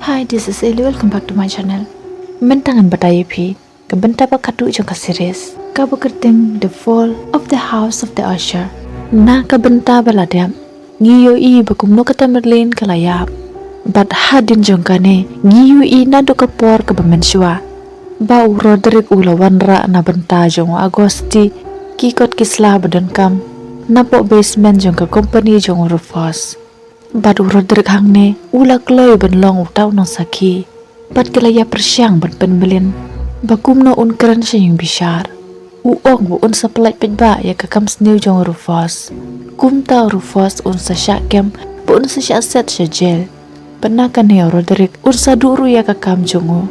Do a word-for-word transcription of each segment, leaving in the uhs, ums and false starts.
Hi, this is Ellie. Welcome back to my channel. Mynta ngan batai ïa phi ka bynta ba katto jong ka series kaba kyrteng The Fall of the House of the Usher. Na ka bynta ba la dep, ngi ïohi ba kumno ka Tamerlane ka la ïap. Bad hadien jong kane, ngi ïohi naduh ka por kaba mynshuwa ba u Roderick u la wanrah na bynta jong u Augusty ki kot ki sla ba donkam napoh basement jong ka company jong u Rufus. Bad u Roderick hangne u la kloi ban long uta u nongsakhi. Bad ki la ïa pyrshang ban pynmlien ba kumno un kren sha ïing bishar. U ong ba un sa pyllait paidbah ïa ka kam sniew jong u Rufus. Kumta u Rufus un sa shah kem, ba un sa shah set sha jail. Bad na kane u Roderick un sa duh ruh ïa ka kam jong u.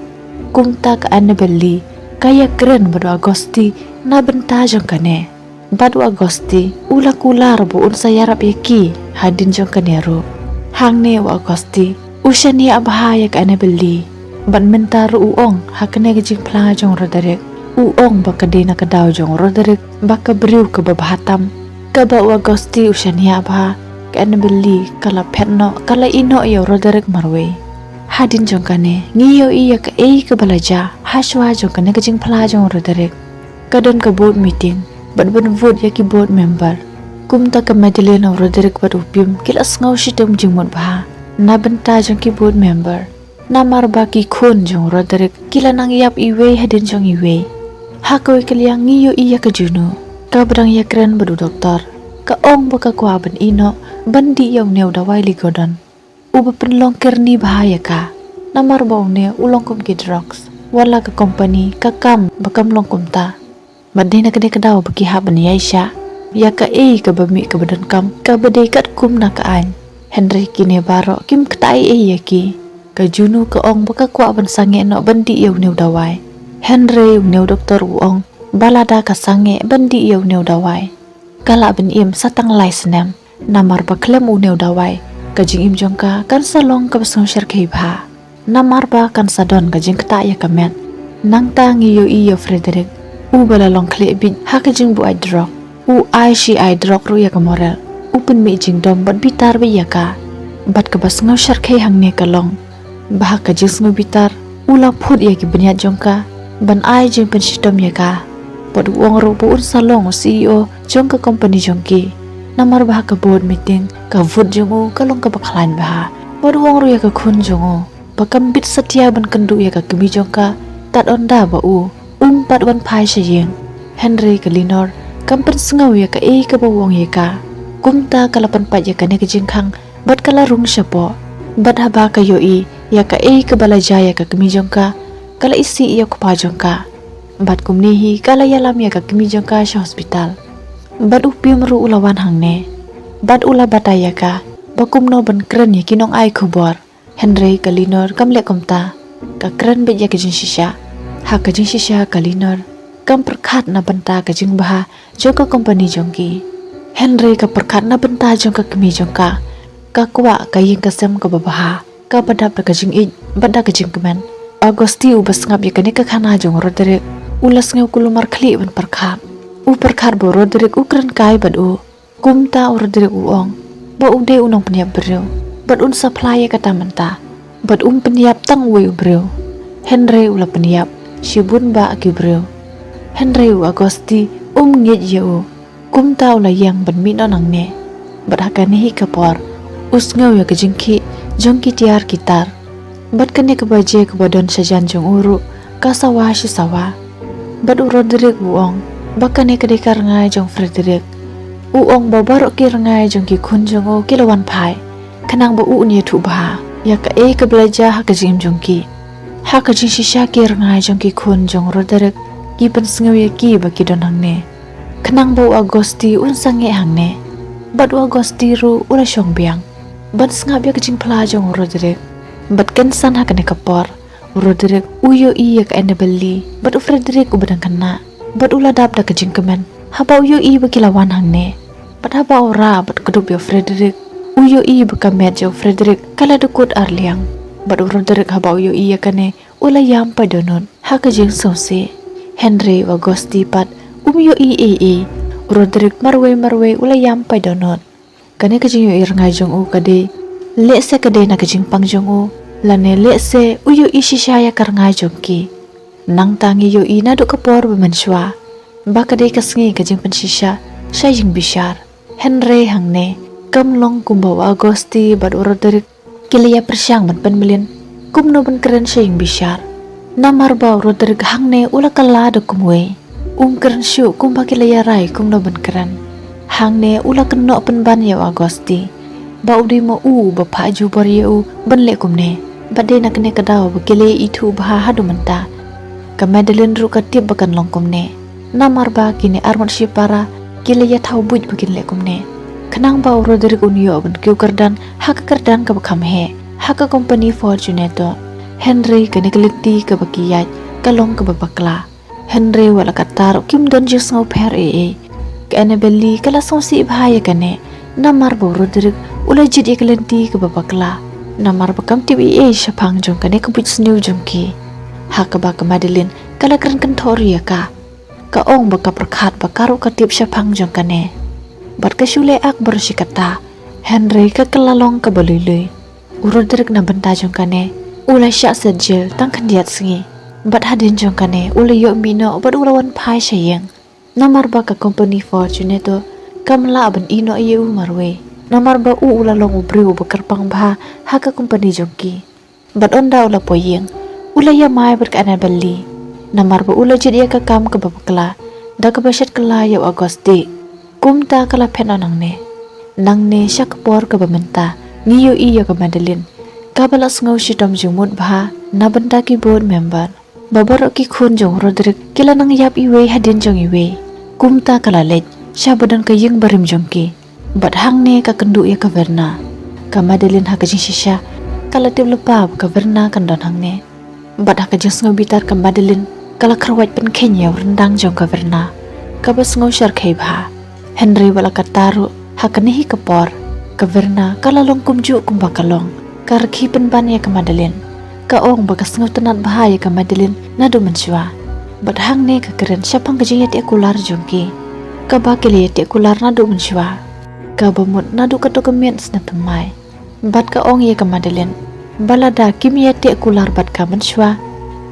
Kumta ka Annabel Lee ka ïa kren bad u Augusty na bynta jong kane. Bad u Augusty u la kular ba un sa ïarap ïa ki hadien jong kane ruh. Hangne u Augusty u shaniah bha ïa ka Annabel Lee. Bad mynta ruh u ong ha kane ka jingphla jong u Roderick, u ong ba ka dei na ka daw jong u Roderick ba ka briew kaba bha tam. Kaba u Augusty u shaniah bha, ka Annabel Lee ka la phet noh, ka la ïeh noh ïa u Roderick marwei. Hadien jong kane ngi ïohi ïa kaei kaba la jia hashwa jong kane ka jingphla jong u Roderick. Ka don ka board meeting bad ban vote ïa ki board member. Kumta ka Madeleine, u Roderick bad u Pim ki la sngew shitom jingmut bha na bynta jong ki board member. Namar ba ki khun jong u Roderick ki la nang ïap iwei hadien jong iwei. Ha kawei ka liang ngi ïohi ïa ka Juno kaba dang ïa kren bad u doktor. Ka ong ba ka kwah ban ïeh noh ban dih ïa une u dawai Ligodon uba pynlong kyrni bha ïa ka. Namar ba une u long kum ki drugs, wat la ka company ka kam ba kam long kumta. Bad dei na kane ka daw ba ki hap ban ïaishah ïa kaei kaba mih kaba donkam, kaba dei katkum na ka aiñ. Hynrei kine baroh kim ktah ei ei ïa ki. Ka Juno ka ong ba ka kwah ban sangeh noh ban dih ïa une u dawai. Hynrei une u doktor u ong ba lada ka sangeh ban dih ïa une u dawai, ka lah ban im sa tang lai snem. Namar ba khlem une u dawai, ka jingim jong ka kan sa long kaba sngewshyrkhei bha. Namar ba kan sa don ka jingktah ïa ka met. Nangta ngi ïohi ïa u Frederick uba la long khlieh bit ha ka jingbuaid drok. U ai shi ai drok ruh ïa ka Morel. U pynmih jingdom bad bitar bha ïa ka. Bad kaba sngewshyrkhei hangne ka long ba ha ka jingsngewbitar u la phut ïa ki bniat jong ka ban ai jingpynshitom ïa ka. Bad u ong ruh ba un sa long u C E O jong ka company jong ki. Namar ba ha ka board meeting ka vote jong u ka long kaba khlaiñ bha. Bad u ong ruh ïa ka khun jong u ba kam bit satia ban kynduh ïa ka kmie jong ka tad ynda ba u um pat wan phai sha ïing. Hynrei ka Lenore kam pynsngew ïa kaei kaba u ong ïa ka. Kumta ka la pynpait ïa kane ka jingkhang bad ka la rung shapoh. Bad haba ka ïohi ïa kaei kaba la jia ïa ka kmie jong ka, ka la isih ïa u kpa jong ka. Bad kumne hi ka la ïalam ïa ka kmie jong ka sha hospital. Bad u Pim ruh u la wan hangne. Bad u la batai ïa ka ba kumno ban kren ïa ki nongai khubor. Hynrei ka Lenore kam leh kumta. Ka kren beit ïa ka jingshisha. Ha ka jingshisha ka Lenore kam pyrkhat na bynta ka jingbha jong ka company jong ki. Hynrei ka pyrkhat na bynta jong ka kmie jong ka. Ka kwah ka ïing ka sem kaba bha, kaba dap da ka jingïeit bad da ka jingkmen. Augusty uba sngap ïa kane ka khana jong u Roderick u la sngew kulmar khlieh ban pyrkhat. U pyrkhat ba u Roderick u kren kai bad u. Kumta u Roderick u ong ba u dei u nongpynïap briew bad un sa phla ïa kata mynta. Bad um pynïap tang uwei u briew, hynrei u la pynïap shibun bah ki briew. Hynrei u Augusty um ngeit ïa u. Kumta u la ïeng ban mih noh nangne. Bad ha kane hi ka por u sngew ïa ka jingkhih jong ki tiar ki tar. Bad kane ka baje kaba don shajan jong u ruh ka sawa shi sawa. Bad u Roderick u ong ba kane ka dei ka rngai jong Frederick. U ong ba baroh ki rngai jong ki khun jong u ki la wan phai, khnang ba u un ïathuh bha ïa kaei kaba la jia ha ka jingim jong ki. Ha ka jingshisha ki rngai jong ki khun jong u Roderick ki pynsngew ïa ki ba ki don hangne, khnang ba u Augusty un sangeh hangne. Bad u Augusty ruh u la shong biang ban sngap ïa ka jingphla jong u Roderick. Bad kynsan ha kane ka por u Roderick u ïohi ïa ka Annabel Lee bad u Frederick uba dang khynnah. Bad u la dap da ka jingkmen haba u ïohi ba ki la wan hangne. Bad haba u rah bad kdup ïa u Frederick, u ïohi ba ka met jong u Frederick ka la dkut arliang. Bad u Roderick haba u ïohi ïa kane u la ïam paid dohnud ha ka jingsngewsih. Hynrei u Augusty pat um ïohi ei ei. U Roderick marwei marwei u la ïam paid dohnud. Kane ka jingïohi rngai jong u ka dei, lehse ka dei na ka jingpang jong u, Lane lehse u ïohi shisha ïa ka rngai jong ki. Nangta ngi ïohi naduh ka por ba mynshuwa ba ka dei ka sngi ka jingpynshisha sha ïing bishar. Hynrei hangne kam long kumba u Agosti bad u Roderick ki la ïa pyrshang ban pynmlien kumno ban kren sha ïing bishar. Namar ba u Roderick hangne u la kylla da kumwei, um kren shuh kumba ki la ïa rai kumno ban kren. Hangne u la kynnoh pynban ïa u Agosti ba u dei ma u ba phah jubor ïa u ban leh kumne. Ba dei na kane ka daw ba ki la ïa ithuh bha haduh mynta. Ka Madeline ruh ka tip ba kan long kumne. Namar ba kine arngut shipara ki la ïa thaw buit ba kin leh kumne. Khnang ba u Roderick un ïoh ban kiew kyrdan ha ka kyrdan kaba kham heh ha ka kompani Fortunato. Hynrei kane ka lynti kaba ki ïaid ka long kaba bakla. Hynrei wat la katta ruh kim don jingsngewpher ei ei. Ka Annabelle Lee ka la sngewsih bha ïa kane. Namar ba u Roderick u la jied ïa ka lynti kaba bakla. Namar ba kam tip ei ei shaphang jong kane ka buit sniew jong ki. Ha kaba ka Madeline ka la kren kynthoh ïa ka. Ka ong ba ka pyrkhat ba ka ruh ka tip shaphang jong kane. Bad ka shu leh akbar shi katta. Hynrei ka kylla long kaba lui lui. U Roderick na bynta jong kane u la shah set jel tang khyndiat sngi. Bad hadien jong kane u la ïoh mih noh bad u la wan phai sha ïing. Namar ba ka kompani Fortunato kam lah ban ïeh noh ïa u marwei. Namar ba u u la long u briew uba kyrpang bha ha ka kompani jong ki. Bad ynda u la poi ïing u la ïamai bad ka Annabelle Lee. Namar ba u la jied ïa ka kam kaba bakla da kaba shet kylla ïa u Agosti. Kumta ka la phet noh nangne. Nangne sha ka por kaba mynta ngi ïohi ïa ka Madeline kaba la sngew shitom jingmut bha na bynta ki board member. Ba baroh ki khun jong u Roderick ki la nang ïap iwei hadien jong iwei. Kumta ka la leit sha ba don ka ïing barim jong ki. Bad hangne ka kynduh ïa ka Verna. Ka Madeline ha ka jingshisha ka la tip lypa ba ka Verna kan don hangne. Bad ha ka jingsngewbitar ka Madeline ka la kyrwat pynkheiñ ïa u ryndang jong ka Verna kaba sngew shyrkhei bha. Hynrei wat la katta ruh ha kane hi ka por ka Verna ka la long kumjuh kumba ka long. Ka rkhie pynban ïa ka Madeline. Ka ong ba ka sngewtynnat bha ïa ka Madeline naduh mynshuwa. Bad hangne ka kren shaphang ka jingïateh kular jong ki. Kaba ki la ïateh kular naduh mynshuwa. Kaba mut naduh kato ka miet snem thymmai. Bad ka ong ïa ka Madeline ba lada kim ïateh kular bad ka mynshuwa,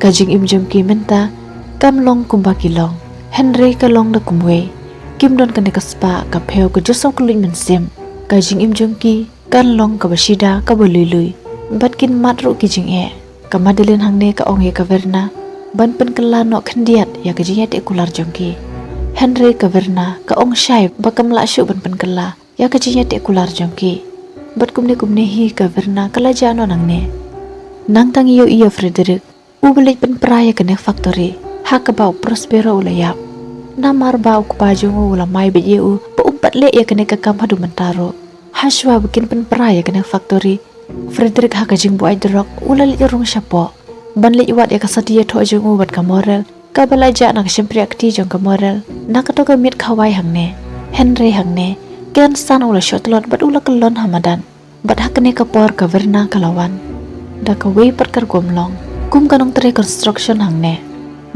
ka jingim jong ki mynta kam long kumba ki long. Hynrei ka long da kumwei. Kim don kane ka spah ka phew ka jingsngew kylluid mynsiem. Ka jingim jong ki kan long kaba shida kaba lui lui. Bad kin mad ruh ki jingeh. Ka Madeline hangne ka ong ïa ka Verna ban pynkylla noh khyndiat ïa ka jingïateh kular jong ki. Hynrei ka Verna ka ong shai ba kam lah shuh ban pynkylla ïa ka jingïateh kular jong ki. Bad kumne kumne hi ka Verna ka la jah noh nangne. Nangta ngi ïohi ïa u Frederick uba leit pynpra ïa kane ka factory ha kaba u Prospero u la ïap. Namar ba u kpa jong u u la mai beit ïa u ba um pat leh ïa kane ka kam haduh mynta ruh. Hashwa ba kin pynpra ïa kane ka factory, Frederick ha ka jingbuaid drok u la leit rung shapoh ban leit wad ïa ka sati ïathoh jong u bad ka Morel, kaba la jah na ka shympriahkti jong ka Morel na kato ka miet khawai hangne. Hynrei hangne ka Ensign u la shoh tlot bad u la kyllon ha madan. Bad ha kane ka por ka Verna ka la wan da kawei pat ka rukom long kum ka nongtrei construction hangne.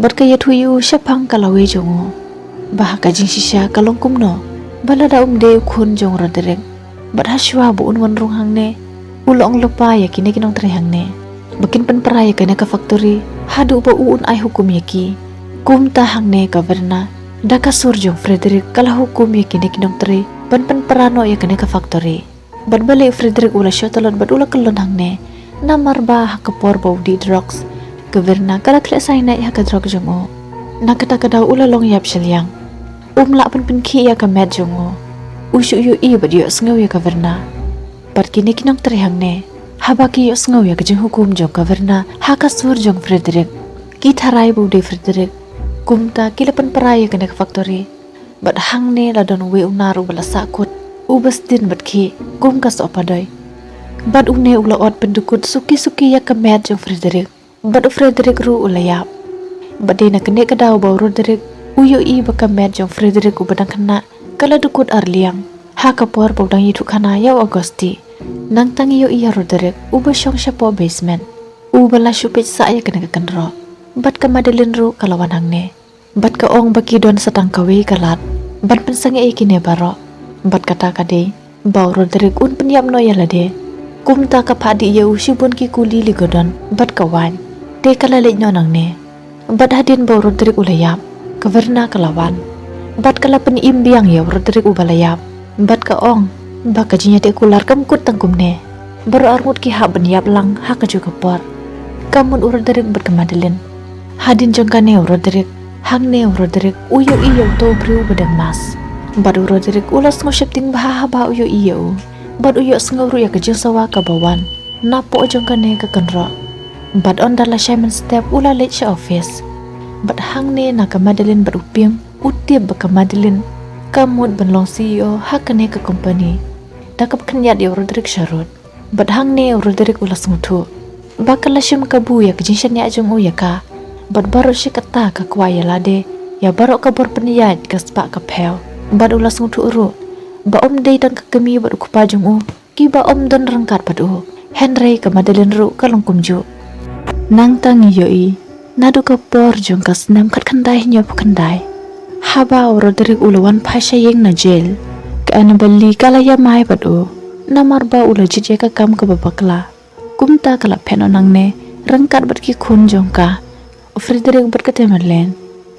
Bad ka ïathuh ïa u shaphang ka lawei jong u ba ha ka jingshisha ka long kumno ba lada um dei u khun jong u Roderick. Bad hashwa ba un wan rung hangne u la ong lypa ïa kine ki nongtrei hangne ba kin pynpra ïa kane ka factory haduh ba u un ai hukum ïa ki. Kumta hangne ka Verna da ka sur jong u Frederick ka la hukum ïa kine ki nongtrei ban pynpra noh ïa kane ka factory. Bad balei u Frederick u la shoh tlot bad u la kyllon hangne? Namar ba ha ka por ba u dih drugs ka Verna ka la khleh cyanide ha ka drok jong u. Na kata ka daw u la long ïap shiliang. Um lah ban pynkhih ïa ka met jong u. U shu ïohi bad ïohsngew ïa ka Verna. Bad kine ki nongtrei hangne haba ki ïohsngew ïa ka jinghukum jong ka Verna ha ka sur jong u Frederick, ki tharai ba u dei u Frederick. Kumta ki la pynpra ïa kane ka factory. Bad hangne la don uwei u nar uba la sah kut uba sdien bad khih kum ka sohpadoi. Bad une u la ot pyndukut suki suki ïa ka met jong u Frederick. Bad u Frederick ruh u la ïap. Bad dei na kane ka daw ba u Roderick u ïohi ba ka met jong u Frederick uba dang khynnah ka la dukut arliang ha ka por ba u dang ïathuh khana ïa u Agosti. Nangta ngi ïohi ïa u Roderick uba shong shapoh basement uba la shu peit sah ïa kane ka kynroh. Bad ka Madeline ruh ka la wan hangne. Bad ka ong ba ki don sa tang kawei ka lad ban pynsangeh ïa kine baroh. Bad kata ka dei ba u Roderick un pynïap noh ïa lade. Kumta ka phah dih ïa u shibun ki kuli ligodon bad ka waiñ. Te ka la leit noh nangne. Bad hadien ba u Roderick u la ïap, ka Verna ka la wan. Bad ka la pynim biang ïa u Roderick uba la ïap. Bad ka ong ba ka jingïateh kular kam kut tang kumne. Baroh arngut ki hap ban ïap lang ha kajuh ka por. Ka mut u Roderick bad ka Madeline. Hadien jong kane u Roderick, hangne u Roderick u ïohi ïa uto u briew uba dang mask. Bad u Roderick u la sngew sheptieng bha haba u ïohi ïa u. Bad u ïohsngew ruh ïa ka jingsawa kaba wan napoh jong kane ka kynroh. Bad ynda la shai mynstep u la leit sha office. Bad hangne na ka Madeline bad u Pim, u tip ba ka Madeline ka mut ban long C E O ha kane ka company. Da kaba khyndiat ïa u Roderick sharud. Bad hangne u Roderick u la sngewthuh ba ka la shim kabu ïa ka jingshaniah jong u ïa ka. Bad baroh shi katta ka kwah ïa lade ïa baroh ka bor pynïaid ka spah ka phew. Bad u la sngewthuh ruh ba um dei tang ka kmie bad u kpa jong u kiba um don ryngkat bad u. Hynrei ka Madeline ruh ka long kumjuh. Nangta ngi ïohi naduh ka por jong ka snem khatkhyndai hynñiewphew khyndai, haba u Roderick u la wan phai sha ïing na jail, ka Annabel Lee ka la ïamai bad u. Namar ba u la jied ïa ka kam kaba bakla. Kumta ka la phet noh nangne ryngkat bad ki khun jong ka, u Frederick bad ka Tamerlane.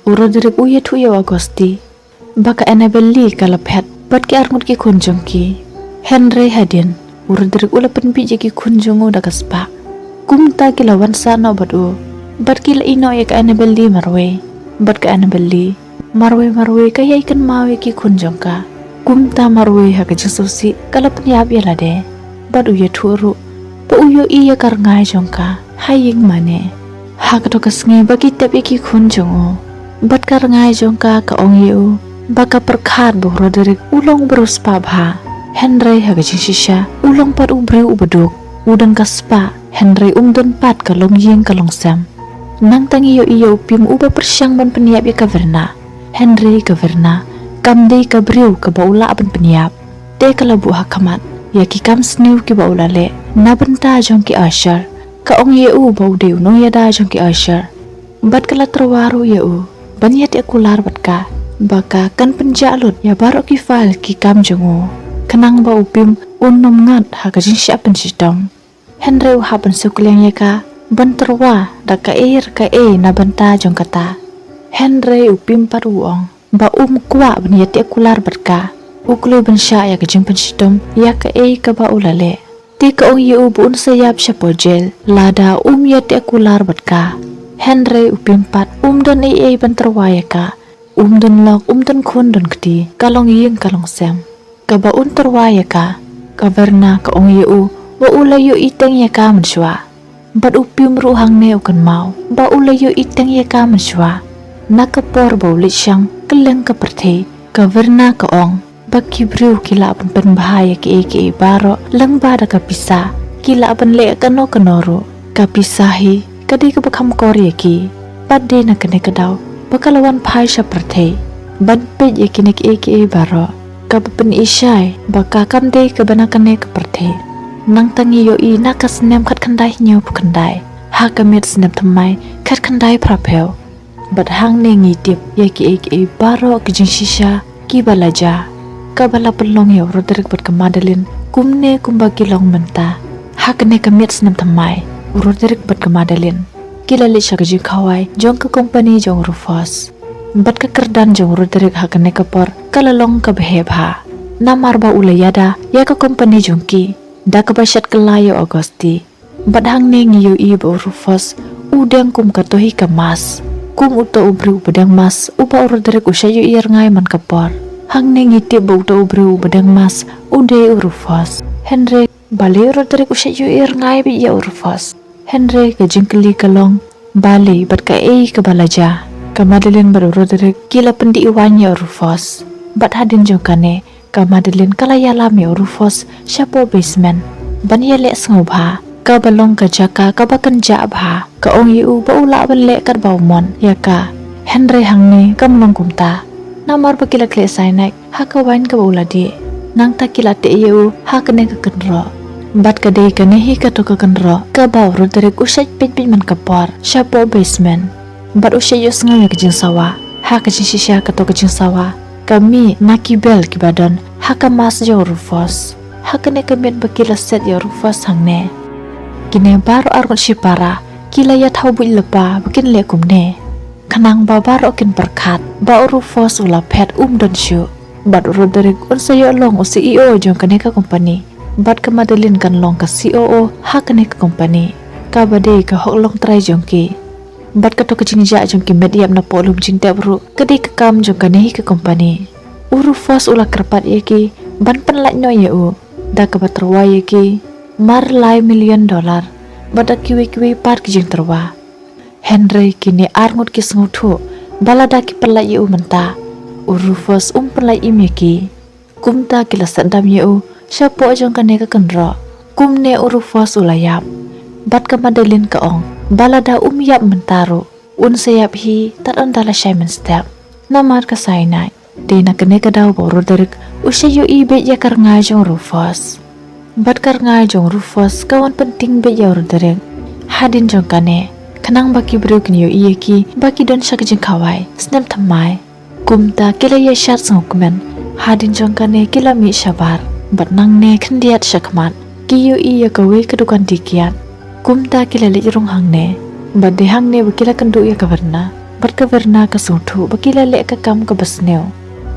U Roderick u ïathuh ïa u Auguste ba ka Annabel Lee ka la phet bad ki arngut ki khun jong ki. Hynrei hadien u Roderick u la pynbiej ïa ki khun jong u da ka spah. Kumta ki la wan sah noh bad u bad ki la ïeh noh ïa ka Annabel Lee marwei. Bad ka Annabel Lee marwei marwei ka ïai kynmaw ïa ki khun jong ka. Kumta marwei ha ka jingsngewsih ka la pynïap ïa lade. Bad u ïathuh ruh ba u ïohi ïa ka rngai jong ka ha ïing mane. Ha kato ka sngi ba ki tep ïa ki khun jong u bad ka rngai jong ka ka ong ïa u ba ka pyrkhat ba u Roderick u long u briew spah bha. Hynrei ha ka jingshisha u long pat u briew uba duk, u don ka spah, hynrei um don pat ka longïing ka longsem. Nangta ngi ïohi ïa u Pim uba pyrshang ban pynïap ïa ka Verna. Hynrei ka Verna kam dei ka briew kaba u lah ban pynïap. Te ka la buh ha khmat ïa ki kam sniew kiba u la leh na bynta jong ki Usher. Ka ong ïa u ba u dei u nongïada jong ki Usher. Bad ka la tyrwa ruh ïa u ban ïateh kular bad ka ba ka kan pynjah lut ïa baroh ki file ki kam jong u, khnang ba u Pim un ym ngat ha ka jingshah pynshitom. Hynrei u hap ban siew kylliang ïa ka ban tyrwa da kaei re kaei na bynta jong kata. Hynrei u Pim pat u ong ba um kwah ban ïateh kular bad ka. U kloi ban shah ïa ka jingpynshitom ïa kaei kaba u la leh. Te ka ong ïa u ba un sa ïap shapoh jail lada um ïateh kular bad ka. Hynrei u Pim pat um don ei ei ban tyrwa ïa ka. Um don lok, um don khun don kti, ka longïing ka longsem. Kaba un tyrwa ïa ka, ka Verna ka ong ïa u ba u la ïohi teng ïa ka mynshuwa. Bad u Pim ruh hangne u kynmaw ba u la ïohi teng ïa ka mynshuwa. Na ka por ba u leit shang kylleng ka pyrthei, ka Verna ka ong ba ki briew ki lah ban pynbha ïa kiei kiei baroh lyngba da ka pisa, ki lah ban leh kano kano ruh. Ka pisa hi ka dei kaba kham kor ïa ki. Bad dei na kane ka daw ba ka la wan phai sha pyrthei ban peit ïa kine kiei kiei baroh, kaba pyni shai ba ka kam dei kaba na kane ka pyrthei. Nangta ngi ïohi na ka snem khatkhyndai hynñiewphew khyndai ha ka miet snem thymmai khatkhyndai phraphew. Bad hangne ngi tip ïa kiei kiei baroh ki jingshisha kiba la jia, kaba la pynlong ïa u Roderick bad ka Madeline kumne kumba ki long mynta. Ha kane ka miet snem thymmai, u Roderick bad ka Madeline ki la leit sha ka jingkhawai jong ka kompani jong u Rufus. Bad ka kyrdan jong u Roderick ha kane ka por ka la long kaba heh bha, namar ba u la ïada ïa ka kompani jong ki da kaba shet kylla ïa u Auguste. Bad hangne ngi ïohi ba u Rufus u deng kum kato hi ka mask, kum uto u briew uba deng mask uba u Roderick u shait ïohi rngai man ka por. Hangne ngi tip ba uto u briew uba deng mask u dei u Rufus. Hynrei balei u Roderick u shait ïohi rngai beit ïa u Rufus? Hynrei ka jingkylli ka long, balei bad kaei kaba la jia? Ka Madeline bad u Roderick ki la pyndih waiñ ïa u Rufus. Bad hadien jong kane, ka Madeline ka la ïalam ïa u Rufus shapoh basement ban ïaleh sngewbha, kaba long ka jaka kaba kynjah bha. Ka ong ïa u ba u lah ban leh katba u mon ïa ka. Hynrei hangne kam long kumta, namar ba ki la khleh cyanide ha ka waiñ kaba u la dih. Nangta ki la teh ïa u ha kane ka kynroh. Bad ka dei kane hi kato ka kynroh kaba u Roderick u shait peit beit man ka por shapoh basement. Bad u shait ïohsngew ïa ka jingsawa. Ha ka jingshisha kato ka jingsawa ka mih na ki bel kiba don ha ka mask jong u Rufus. ha kane ka miet ba ki la set ïa u Rufus hangne. Kine baroh arngut shipara ki la ïathaw buit lypa ba kin leh kumne, khnang ba baroh kin pyrkhat ba u Rufus u la phet, um don shuh. Bad u Roderick un sa ïoh long u C E O jong kane ka company, bad ka Madeline kan long ka C O O ha kane ka company, kaba dei ka hok longtrai jong ki. Bad kato ka jingjah jong ki met ïap napoh lum jingtep ruh ka dei ka kam jong kane hi ka company. U Rufus u la kyrpad ïa ki ban pynlait noh ïa u da kaba tyrwa ïa ki mar lai million dollar, bad da kiwei kiwei pat ki jingtyrwa. Hynrei kine arngut ki sngewthuh ba lada ki pynlait ïa u mynta, u Rufus um pynlait im ïa ki. Kumta ki la sdang ïa u shapoh jong kane ka kynroh. Kumne u Rufus u la ïap. Bad ka Madeline ka ong ba lada um ïap mynta ruh, un sa ïap hi tad ynda la shai mynstep. Namar ka cyanide. Te na kane ka daw ba u Roderick u shah ïohi beit ïa ka rngai jong u Rufus. Bad ka rngai jong u Rufus ka wan pynting beit ïa u Roderick. Hadien jong kane, khnang ba ki briew kin ïohi ïa ki ba ki don sha ka jingkhawai snem thymmai. Kumta ki la ïa shad sngewkmen. Hadien jong kane ki la mih shabar, bad nangne khyndiat shakhmat ki ïohi ïa kawei ka dukan die kiad. Kumta ki la leit rung hangne, bad dei hangne ba ki la kynduh ïa ka Verna. Bad ka Verna ka sngewthuh ba ki la leh ka kam kaba sniew,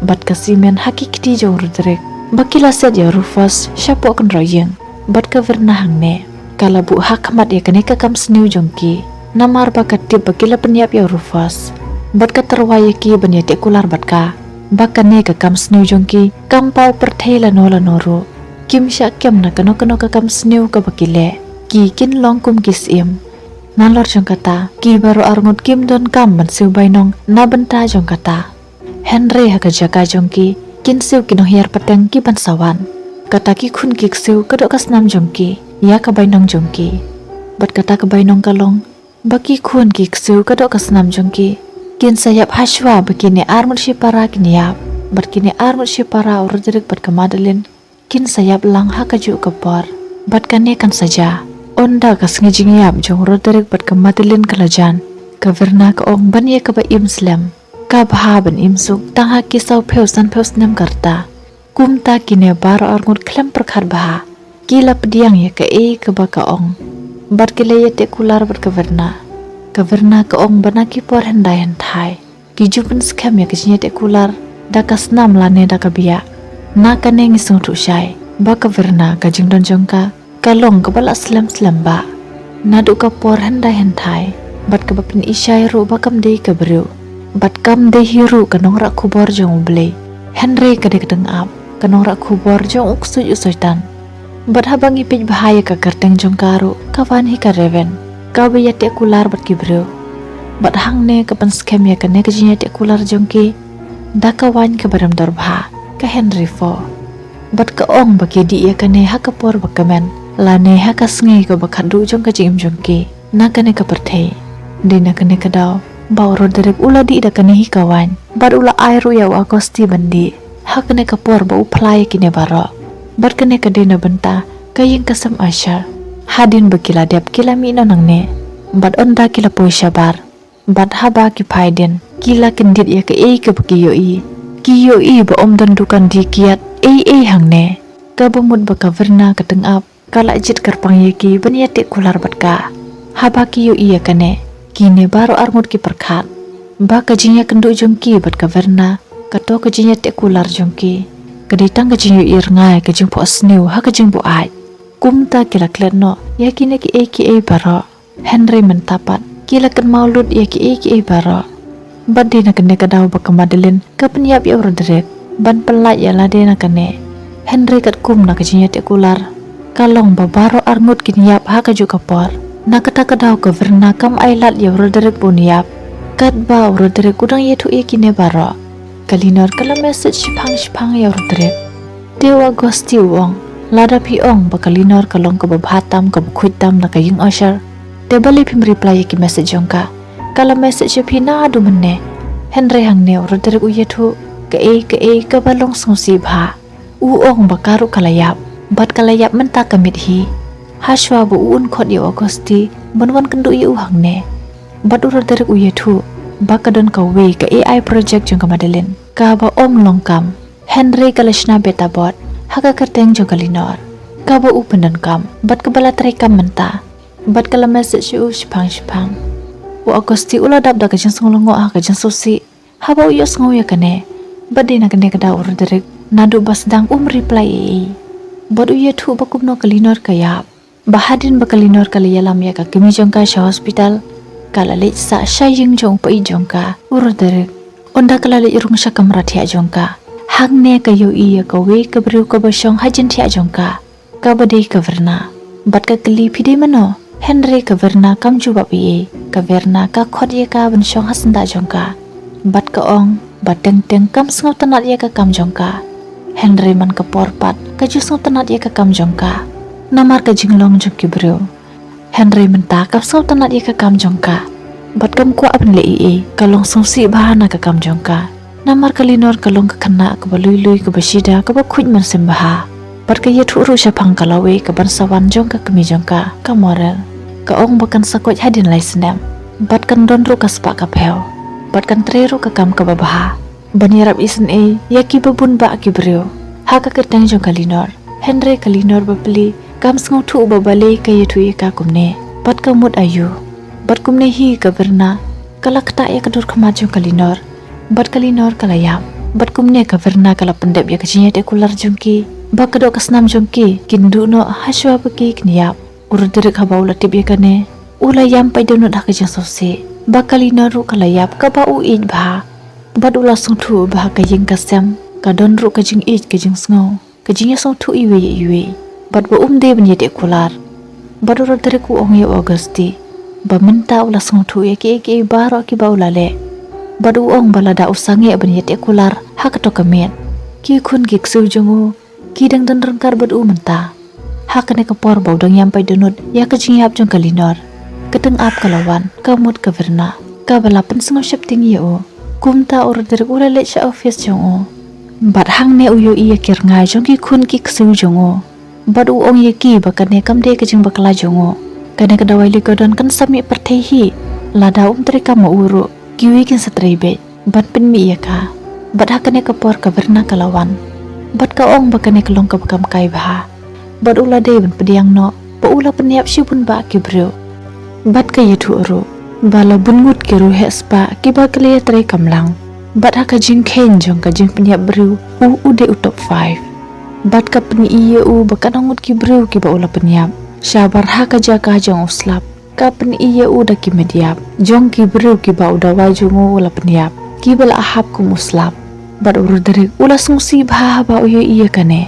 bad ka simen ha ki kti jong u Roderick ba ki la set ïa u Rufus shapoh kynroh ïing. Bad ka Verna hangne ka la buh ha khmat ïa kane ka kam sniew jong ki, namar ba ka tip ba ki la pynïap ïa u Rufus. Bad ka tyrwa ïa ki ban ïateh kular bad ka, ba kane ka kam sniew jong ki kam paw pyrthei lano lano ruh. Kim shah kem na kano kano ka kam sniew kaba ki leh. Ki kin long kum ki syiem. Nalor jong kata, ki baroh arngut kim don kam ban siew bainong na bynta jong kata. Hynrei ha ka jaka jong ki, kin siew ki nonghiar pateng ki ban sa wan. Kata ki khun ki ksiew ka doh ka snam jong ki ïa ka bainong jong ki. Bad kata ka bainong ka long ba ki khun ki ksiew ka doh ka snam jong ki kin sa ïap hashwa ba kine arngut shipara kin ïap. Bad kine arngut shipara, u Roderick bad ka Madeline, kin sa ïap lang ha kajuh ka por. Bad kane kan sa jia ynda ka sngi jingïap jong u Roderick bad ka Madeline ka la jan. Ka Verna ka ong ban ïa kaba im slem, ka bha ban im suk tang ha ki sawphew sanphew snem ka rta. Kumta kine baroh arngut khlem pyrkhat bha, ki la pdiang ïa kaei kaba ka ong. Bad ki la ïateh kular bad ka Verna. Ka Verna ka ong ba na ki por hyndai hynthai ki ju pynskhem ïa ka jingïateh kular da ka snam lane da ka biah. Na kane ngi sngewthuh shai ba ka Verna ka jingdon jong ka ka long kaba la slem slem bha. Naduh ka por hyndai hynthai, bad kaba pyni shai ruh ba kam dei ka briew, bad kam dei hi ruh ka nongrah khubor jong U Blei. Hynrei ka dei ka tyngab, ka nongrah khubor jong u ksuid u Soitan. Bad haba ngi peit bha ïa ka kyrteng jong ka ruh, ka wan hi ka Raven, kaba ïateh kular bad ki briew. Bad hangne ka pynskhem ïa kane ka jingïateh kular jong ki da ka waiñ kaba rem dor bha, ka Henry four. Bad ka ong ba ki dih ïa kane ha ka por ba kmen, lane ha ka sngi kaba khatduh jong ka jingim jong ki. Na kane ka pyrthei, dei na kane ka daw ba u Roderick u la dih da kane hi ka waiñ, bad u la ai ruh ïa u Auguste ban dih. Ha kane ka por ba u phla ïa kine baroh. Bad kane ka dei na bynta ka ïing ka sem Usher. Hadien ba ki la dep ki la mih noh nangne, bad ynda ki la poi shabar, bad haba ki phai dien, ki la kyndit ïa kaei kaba ki ïohi. Ki ïohi ba ym don dukan die kiad ei ei hangne. Kaba mut ba ka Verna ka tyngab ka la jied kyrpang ïa ki ban ïateh kular bad ka. Haba ki ïohi ïa kane, kine baroh arngut ki pyrkhat ba ka jingïakynduh jong ki bad ka Verna, kato ka jingïateh kular jong ki, ka dei tang ka jingïohi rngai, ka jingphohsniew ha ka jingbuaid. Kumta ki la klet noh ïa kine kiei kiei baroh. Hynrei mynta pat ki la kynmaw lut ïa kiei kiei baroh. Bad dei na kane ka daw ba ka Madeline ka pynïap ïa u Roderick ban pynlait ïa lade na kane. Hynrei katkum na ka jingïateh kular, ka long ba baroh arngut kin ïap ha kajuh ka por. Na kata ka daw ka Verna kam ailad ïa u Roderick ban ïap. Katba u Roderick u dang ïathuh ïa kine baroh, ka Lenore ka la message shiphang shiphang ïa u Roderick. Te u Auguste u ong, lada phi ong ba ka Lenore ka long kaba bha tam, kaba khuid tam na ka ïing Usher, te balei phim reply ïa ki message jong ka? Ka la message ïa phi naduh mynne. Hynrei hangne u Roderick u ïathuh kaei kaei kaba long sngewsih bha. U ong ba ka ruh ka la ïap, bad ka la ïap mynta ka miet hi. Hashwa ba u un khot ïa u Auguste ban wan kynduh ïa u hangne. Bad u Roderick u ïathuh ba ka don kawei ka A I project jong ka Madeline, kaba ym long kam. Hynrei ka la shna beit tabot ha Ha ka kyrteng jong ka Linor, kaba u pyndonkam bad kaba la treikam mynta. Bad ka la message ïa u shipang shipang. U Agosti u la dap da ka jingsngew lyngngoh ha ka jingsngewsih haba u ïohsngew ïa kane. Bad dei na kane ka daw u Roderick naduh ba sdang um reply ei ei. Bad u ïathuh ba kumno ka Linor ka ïap. Ba hadien ba ka Linor ka la ïalam ïa ka kmie jong ka sha hospital, ka la leit sah sha ïing jong u paid jong ka u Roderick. Ynda ka la leit rung sha kamra thiah jong ka, hangne ka ïohi ïa kawei ka briew kaba shong ha jingthiah jong ka, kaba dei ka Verna. Bad ka kylli, "Phi dei mano?" Hynrei ka Verna kam jubab ei ei. Ka Verna ka khot ïa ka ban shong ha syndah jong ka. Bad ka ong ba teng teng kam sngewtynnat ïa ka kam jong ka. Hynrei man ka por pat ka ju sngewtynnat ïa ka kam jong ka. Namar ka jinglong jong ki briew. Hynrei mynta kam sngewtynnat ïa ka kam jong ka. Bad kam kwah ban leh ei ei, ka long sngewsih bha na ka kam jong ka. Namar ka Linor ka long ka khynnah kaba lui lui, kaba shida, kaba khuid mynsiem bha. Bad ka ïathuh ruh shaphang ka lawei kaban sa wan jong ka kmie jong ka, ka Morel. Ka ong ba kan sa koit hadien lai snem. Bad kan don ruh ka spah ka phew. Bad kan trei ruh ka kam kaba bha ban ïarap isynei ïa kiba bun bah ki briew ha ka kyrteng jong ka Linor. Hynrei ka Linor bapli kam sngewthuh ba balei ka ïathuh ïa ka kumne. Bad ka mut aiu. Bad kumne hi ka Verna ka la ktah ïa ka dur khmat jong ka Linor. Bad ka Linor ka la ïap. Bad kumne ka Verna ka la pyndep ïa ka jingïateh kular jong ki ba ka doh ka snam jong ki kin duh noh hashwa ba ki kin ïap. U Roderick haba u la tip ïa kane, u la ïam pait dohnud ha ka jingsngewsih ba ka Linor ruh ka la ïap kaba u ïeit bha. Bad u la sngewthuh ba ha ka ïing ka sem ka don ruh ka jingïeit, ka jingsngew, ka jingïasngewthuh iwei ïa iwei. Bad ba um dei ban ïateh kular. Bad u Roderick u ong ïa u Agosti ba mynta u la sngewthuh ïa kiei kiei baroh kiba u la leh. Bad u ong ba lada u sangeh ban ïateh kular ha kato ka miet, ki khun ki ksiew jong u ki dang don ryngkat bad u mynta. Ha kane ka por ba u dang ïam pait dohnud ïa ka jingïap jong ka Linor, ka tyngab ka la wan, ka mut ka Verna kaba la pynsngew sheptieng ïa u. Kumta u Roderick u la leit sha office jong u. Bad hangne u ïohi ïa ki rngai jong ki khun ki ksiew jong u. Bad u ong ïa ki ba kane kam dei ka jingbakla jong u. Kane ka dawai Ligodon kan sa mih pyrthei hi. Lada um treikam ma u ruh, kiwei kin sa trei beit ban pynmih ïa ka. Bad ha kane ka por ka Verna ka la wan. Bad ka ong ba kane ka long kaba kam kai bha. Bad u la dei ban pdiang noh ba u la pynïap shibun bah ki briew. Bad ka ïathuh ruh ba la bun ngut ki riewheh spah kiba ki la ïatreikam lang. Bad ha ka jingkheiñ jong ka jingpynïap briew, u u dei u top five. Bad ka pyni ïa u ba katno ngut ki briew kiba u la pynïap shabar ha ka jaka jong u slap. Ka pyni ïa u da ki met ïap jong ki briew kiba u dawai jong u u la pynïap, kiba la hap kum u slap. Bad u Roderick u la sngewsih bha haba u ïohi ïa kane.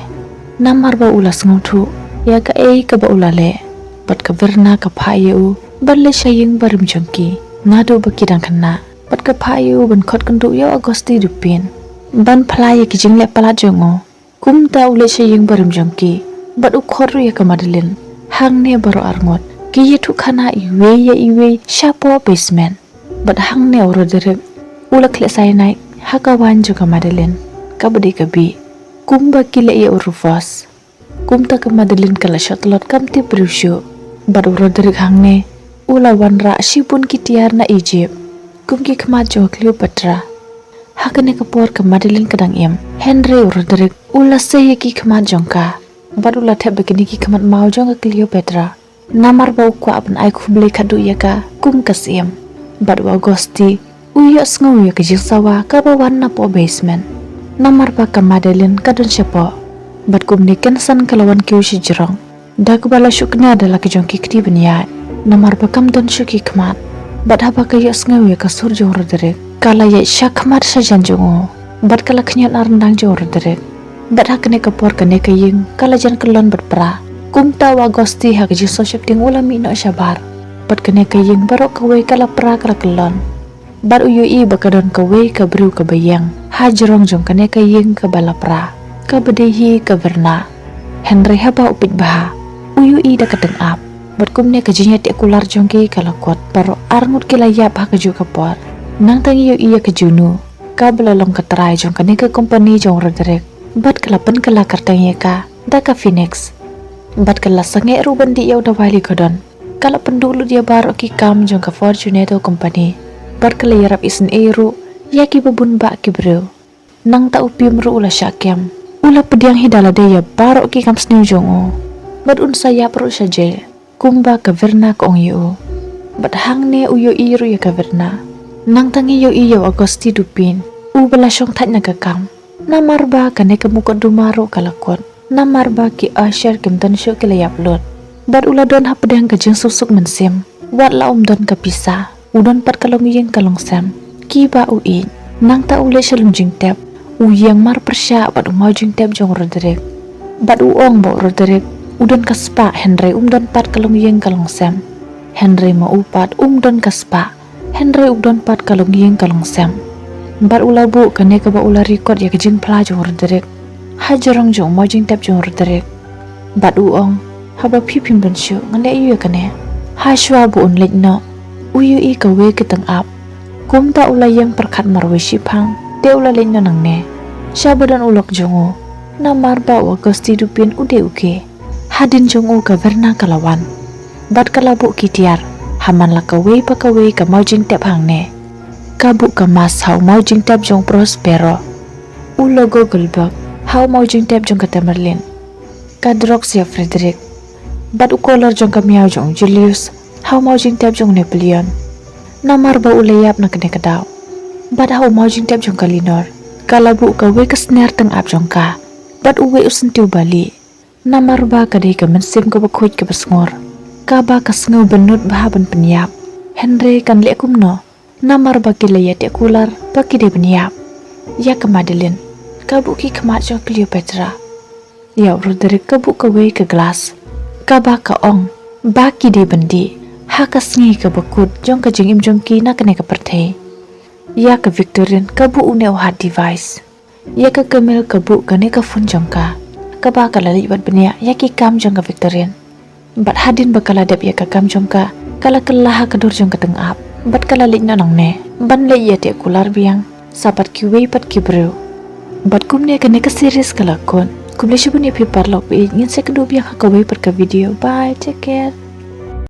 Namar ba u la sngewthuh ïa kaei kaba u la leh. Bad ka Verna ka phah ïa u ban leit sha ïing barim jong ki naduh ba ki dang khynnah. Bad ka phah ïa u ban khot kynduh ïa u Agosti Dupin ban phla ïa ki jingleh palat jong u. Kumta u leit sha ïing barim jong ki bad u khot ruh ïa ka Madeline. Hangne baroh arngut ki ïathuhkhana iwei ïa iwei shapoh basement. Bad hangne u Roderick u la khleh cyanide ha ka waiñ jong ka Madeline, kaba dei ka bih, kumba ki leh ïa u Rufus. Kumta ka Madeline ka la shah tlot kam tip briew shuh. Bad u Roderick hangne u la wanrah shibun ki tiar na Egypt kum ki khmat jong ka Cleopatra. Ha kane ka por ka Madeline ka dang im, hynrei u Roderick u la sei ïa ki khmat jong ka bad u la thep da kine ki khmat maw jong ka Cleopatra. Namar ba u kwah ban ai khublei khadduh ïa ka kum ka syiem. Bad u Agosti u ïohsngew ïa ka jingsawa kaba wan napoh basement. Namar ba ka Madeline ka don shapoh. Bad kumne kynsan ka la wan kiew shajrong da kaba la shu kñia da la ka jong ki kti bniat. Namar ba kam don shuh ki khmat. Bad haba ka ïohsngew ïa ka sur jong u Roderick, ka la ïaid sha khmat shajan jong u bad ka la khñiot na ryndang jong u Roderick. Bad ha kane ka por kane ka ïing ka la jan kyllon bad pra. Kumta u Agosti ha ka jingsngewsheptieng u la mih noh shabar. Bad kane ka ïing baroh kawei ka la pra, ka la kyllon. Bad u ïohi ba ka don kawei ka briew kaba ïeng hajrong jong kane ka ïing kaba la pra, kaba dei hi ka Verna. Hynrei haba u peit bha, u ïohi da ka tyngab. Bad kumne ka jingïateh kular jong ki ka la kut. Baroh arngut ki la ïap ha kajuh ka por. Nangta ngi ïohi ïa ka Juno, kaba la long ka trai jong kane ka company jong u Roderick. Bad ka la pynkylla kyrteng ïa ka da ka Phoenix. Bad ka la sangeh ruh ban dih ïa u dawai Ligodon. Ka la pynduh lut ïa baroh ki kam jong ka Fortunato company. Bad ka la ïarap isynei ruh ïa kiba bun bah ki briew. Nangta u Pim ruh u la shah kem. U la pdiang hi da lade ïa baroh ki kam sniew jong u. Bad un sa ïap ruh sha jail, kumba ka Verna ka ong ïa u. Bad hangne u ïohi ruh ïa ka Verna. Nangta ngi ïohi ïa u Auguste Dupin, uba la shong thait na ka kam. Namar ba kane ka mukotduma ruh ka la kut. Namar ba ki usher kim don shuh ki la ïap lut. Bad u la don hapdeng ka jingsuk suk mynsiem. Wat la um don ka pisa, u don pat ka longïing ka longsem. Kiba u ïeit. Nangta u leit sha lum jingtep. U ïeng marpyrshah bad u maw jingtep jong u Roderick. Bad u ong ba u Roderick u don ka spah hynrei um don pat ka longïing ka longsem. Hynrei ma u pat um don ka spah hynrei u don pat ka longïing ka longsem. Bad u la buh kane kaba u la record ïa ka jingphla jong u Roderick ha jrong jong u maw jingtep jong u Roderick. Bad u ong, haba phi phim don shuh ngan leh ïa kane. Hashwa ba un leit noh, u ïohi kawei ka tyngab. Kumta u la ïeng pyrkhat marwei shiphang, te u la leit noh nangne. Shaba don u lok jong u. Namar ba u Auguste Dupin u dei u khie. Hadien jong u ka Verna ka la wan. Bad ka la buh ki tiar ha man la kawei pa kawei ka maw jingtep hangne. Ka buh ka mask ha u maw jingtep jong u Prospero. U logo Goldberg ha u maw jingtep jong ka Tamerlane. Ka drugs ïa u Frederick. Bad u collar jong ka miaw jong u Julius ha u maw jingtep jong u Napoleon. Namar ba u la ïap na kane ka daw. Bad ha u maw jingtep jong ka Lenore ka la buh kawei ka snier tyngab jong ka. Bad uwei u syntiew balieh. Namar ba ka dei ka mynsiem kaba khuid kaba sngor. Kaba ka sngew bynnud bha ban pynïap. Hynrei kan leh kumno? Namar ba ki la ïateh kular ba ki dei ban ïap. Ïa ka Madeleine ka buh ki khmat jong Cleopatra. Ïa u Roderick ka buh kawei ka glass. Kaba ka ong ba ki dei ban dih ha ka sngi kaba kut jong ka jingim jong ki na kane ka pyrthei. Ïa ka Victorine ka buh une u heart device. Ïa ka Camille ka buh kane ka phone jong ka. Kaba ka la leit bad bniah ïa ki kam jong ka Victorine. Bad hadien ba ka la dep ïa ka kam jong ka, ka la kylla ha ka dur jong ka tyngab. Bad ka la leit noh nangne ban leit ïateh kular biang sa pat kiwei pat ki briew. Bad kumne kane ka series ka la kut. Khublei shibun ïa phi paralok ba ïeit, ngin sa ïakynduh biang ha kawei pat ka video. Bye, take care.